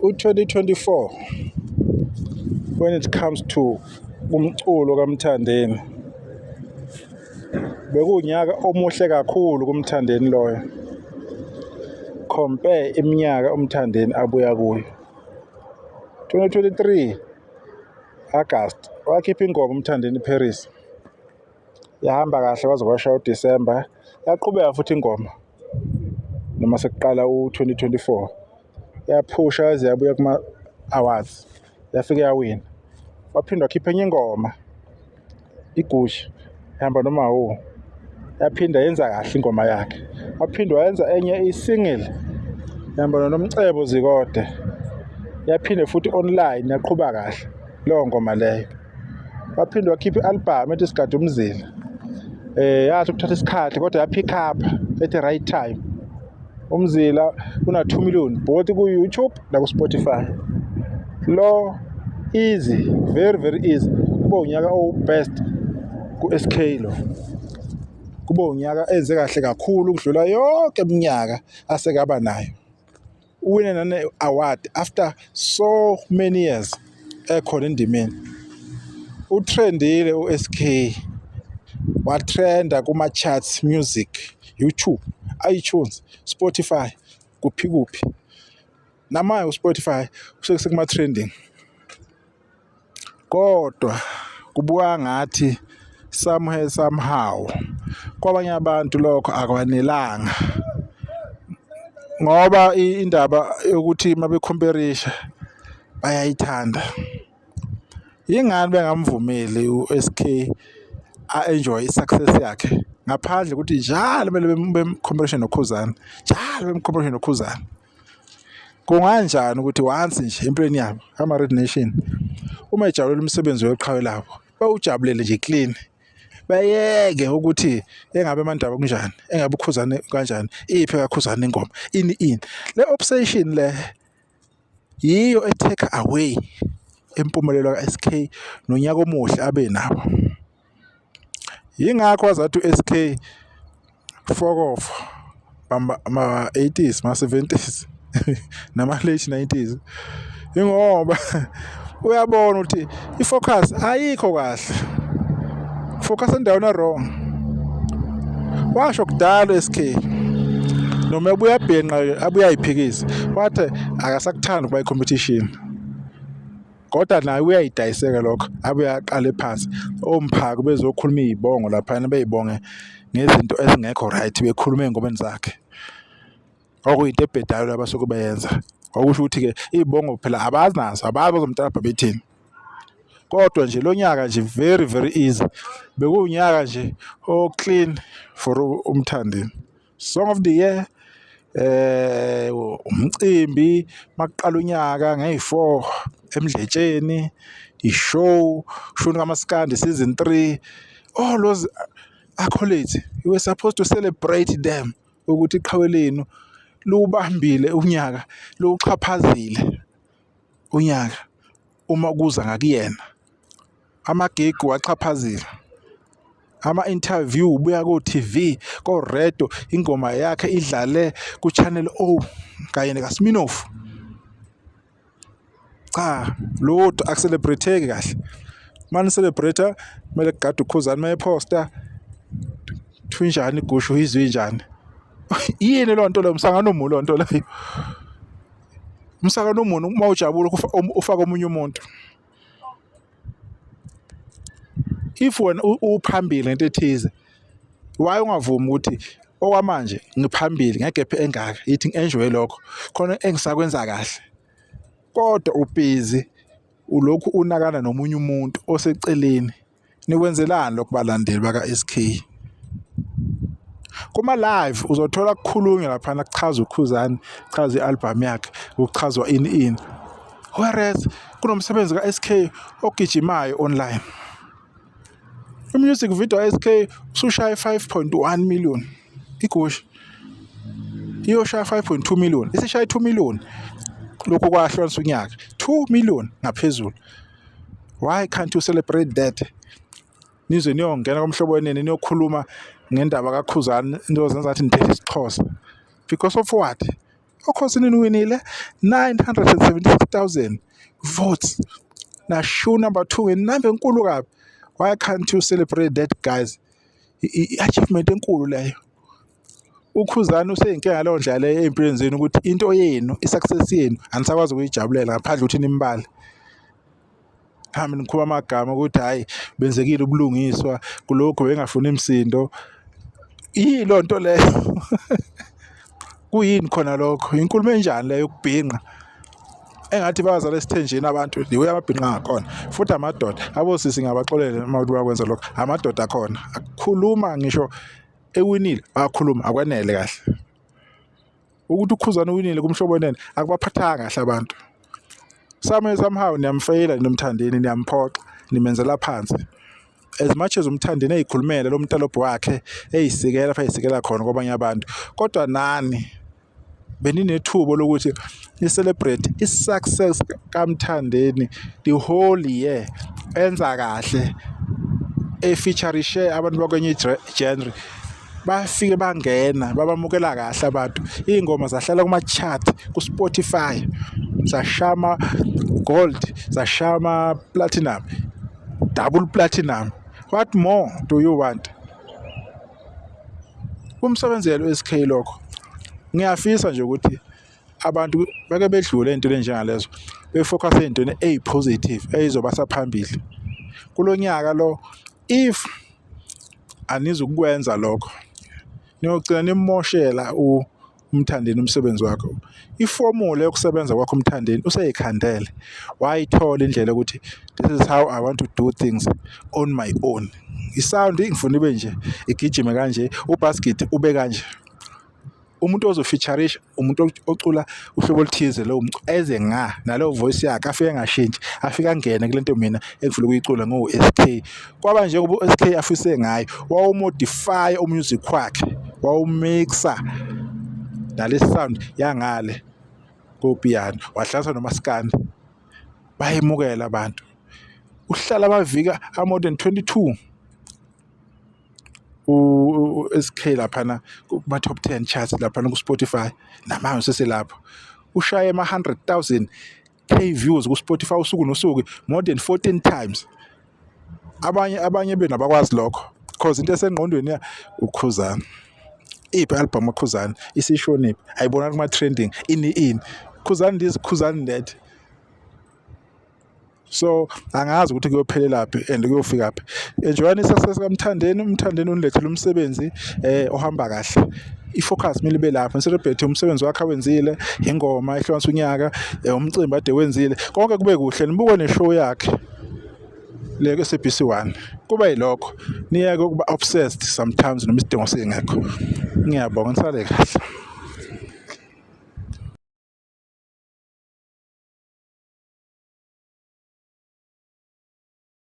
U-2024, when it comes to umculo kaMthandeni, bekuwunyaka omuhle kakhulu kuMthandeni loyo, compare iminyaka uMthandeni abuya kuyo. 2023 August wakhipha ingoma uMthandeni, Paris, yahamba kahle kwaze kwashaya uDisemba. Yaqhubeka futhi ingoma noma sekuqala u-2024, yaphusha yaze yabuya kuma-awards, yafike yawina. Waphinde wakhipha enye ingoma, Igusha, ihamba noma wu, yaphinda yenza kahle ingoma yakhe. Waphinde wayenza enye i-single, ihamba noNomcebo Zikode, yaphinde futhi online yaqhuba kahle leyo ngoma leyo. Waphinde wakhipha i-album ethi Sigade Umzila, yathi ukuthatha isikhathi kodwa ya-pick up at the right time. Umzila una 2 million both ku-YouTube naku-Spotify. Lo easy, very very easy, kube unyaka owu-best ku-SK lo, kube unyaka enze kahle kakhulu ukudlula yonke iminyaka asekaba nayo. Uwine nane award after so many years ekhona endimeni. Utrendile u-SK, watrenda kuma-charts music, YouTube, iTunes, Spotify, kuphi kuphi. Namanje uSpotify usekuma-trending, kodwa kubuka ngathi somewhere, somehow, kwabanye abantu lokho akwanelanga, ngoba indaba yokuthi mabecomparisha bayayithanda. Yingani bengamvumeli u-SK a-enjoy i-success yakhe ngaphandle ukuthi njalo kumele bemcomparishe noKhuzani, njalo bemcomparishe noKhuzani? Kunganjani ukuthi once nje empilweni yabo ama-Red Nation, uma ejabulela umsebenzi weqhawe labo, bawujabulele nje clean, bayeke ukuthi engabe amandaba kunjani, engabe uKhuzani kanjani, iphi kaKhuzani ingoma, ini ini? Le obsession le yiyo e-take away impumelelo ka-SK nonyaka omuhle abe nawo. Yingakho wazathi u-SK fuck off ma-80s, ma-70s nama-late 90s, ingoba uyabona ukuthi i-focus ayikho kahle, focus endaweni wrong. Washo kudala SK, noma ebuya abhenqa, abuye ayiphikise, wathi akasakuthandi ukuba i-competition, kodwa naye uyayidayiseka lokho. Abuye aqale phansi omphako bezokhuluma iy'bongo laphana, bey'bonge ngezinto ezingekho right, bekhuluma ey'ngomeni zakhe, okuyinto ebhedayo abasuke beyenza. Okusho ukuthi-ke iy'bongo phela abazi nazo, abazi bazomtalabha bethini. Kodwa nje lo nyaka nje, very very easy, bekuwunyaka nje o-clean for uMthandeni. Song of the Year, umcimbi makuqala unyaka ngeyi-4 eMdletsheni, i-show shuni kaMaskandi season 3, all those accolades, you were supposed to celebrate them ukuthi iqhawe lenu liwubambile unyaka, liwuxhaphazile unyaka uma kuza ngakuyena. Amagigi waxhaphazile, ama-interview, ubuya ko-TV, ko-radio, ingoma yakhe idlale ku-Channel O kanye nekaSminoff. Cha, lutho, akucelebrate kahle. Mani celebrate, kumele kugade uKhuzani mayephosta thunjani, igusha izwe injani, yini leyo nto leyo? Umsangano omu leyo nto leyo, umsangano omunye. Uma ujabula ufaka omunye umuntu. If wena uphambili ngento ethize, why ungavumi ukuthi okwamanje ngiphambili ngegephu engaka, yithi ngi-enjoy lokho khona engisakwenza kahle, kodwa ubhizi ulokhu unakana nomunye umuntu oseceleni? Nikwenzelani lokhu, balandeli baka-SK? Kuma-live uzothola kukhulunywa laphana, kuchaza uKhuzani, kuchaza i-album yakhe, kuchazwa ini ini, whereas kunomsebenzi ka-SK ogijimayo online. I-music video ka-SK usushaye 5.1 million, igusha iyoshaya 5.2 million, isishaye 2 million lokhu kwahlukanisa unyaka, 2 million ngaphezulu. Why can't you celebrate that? Nize niyongena koMhlobo Wenene, niyokhuluma ngendaba kaKhuzani, into zenza ngathi nithethe isiXhosa. Because of what? Okhosini niwinile 976,000 votes. Nashiya number 2 ngenamba enkulu kabi. Why can't you celebrate that, guys? I-achievement enkulu leyo. UKhuzani useyinkinga ngaleyo ndlela leyo ey'mpilweni zenu, ukuthi into yenu, i-success yenu, anisakwazi ukuyijabulela ngaphandle ukuthi nimbale. Hambe nikhuluma amagama ukuthi hhayi, benzekile ubulungiswa kulokhu, bengafuni imisindo. Yini nto leyo? Kuyini khona lokho? Inkulumo enjani leyo yokubhinqa? Engathi bazala esithenjini abantu, the way amabhinqa ngakhona. Futhi amadoda, abosisi ngiyabaxolela uma kuthi bayakwenza lokho, amadoda akhona akukhuluma ngisho ewinile, bayakhuluma akwanele kahle. Ukuthi uKhuzani uwinile kuMhlobo Wenene akubaphathanga kahle abantu. Somehow niyamfeyila noMthandeni, niyamphoxa, nimenzela phansi. As much as uMthandeni eyikhulumela lo mtalobho wakhe, eyisikela lapha eyisikela khona kwabanye abantu, kodwa nani beninethuba lokuthi ni-celebrate i-success kaMthandeni the whole year, enza kahle, e-featurishe abantu bakwenye genre, bafike bangena, babamukela kahle abantu. Iy'ngoma zahlala kuma-chart ku-Spotify, zashaya ama-gold, zashaya ama-platinum, double platinum. What more do you want? Kumsebenzele u-SK lokho. Ngiyafisa nje ukuthi abantu bake bedlule ey'ntweni ey'njengalezo, be-focus ey'ntweni ey'positive ey'zobasa phambili. Kulo nyaka lo, if anizukukwenza lokho, niyogcina nimoshela uMthandeni umsebenzi wakhe. Ifomula yokusebenza kwakhe uMthandeni useyikhandele, wayithola indlela yokuthi this is how I want to do things on my own. I-sound ngifuna ibe nje, igijime kanje, ubhaskidi ube kanje. Umuntu ozo-featurisha umuntu ocula uhlobo oluthize lowo eze nga naleyo voice yakhe, afike engashintshi, afike angene kule nto mina engifuna ukuyicula ngo-SK. Kwaba njengoba u-SK afise ngayo, wawu-modify u-music wakhe, wawu-mixa nale sound yangale kopiyano, wahlanganisa nomaskandi, bayemukela abantu. Uhlala amaviki a-more than 22 u-SK laphana kuma-top 10 charts laphana ku-Spotify, namanje useselapho. Ushaye ama-100,000 K views ku-Spotify usuku nosuku more than 14 times. Abanye benu abakwazi lokho cause into esengqondweni ya uKhuzani. Iphi i-album kaKhuzani? Isishonephi? Ayibonakali kuma-trending, ini ini. Khuzani this, Khuzani that. So angazi ukuthi kuyophelelaphi and kuyofikaphi. Enjoyani i-success kaMthandeni, uMthandeni unilethele umsebenzi ohamba kahle. I-focus kumele ibe lapho, ni-celebrate umsebenzi wakhe awenzile, ingoma ehlukanisa unyaka, umcimbi ade wenzile, konke kube kuhle, nibuke ne-show yakhe le ku-SABC 1. Kuba yilokho, niyeke ukuba obsessed sometimes noma isidingo singekho. Ngiyabonga, nisale kahle.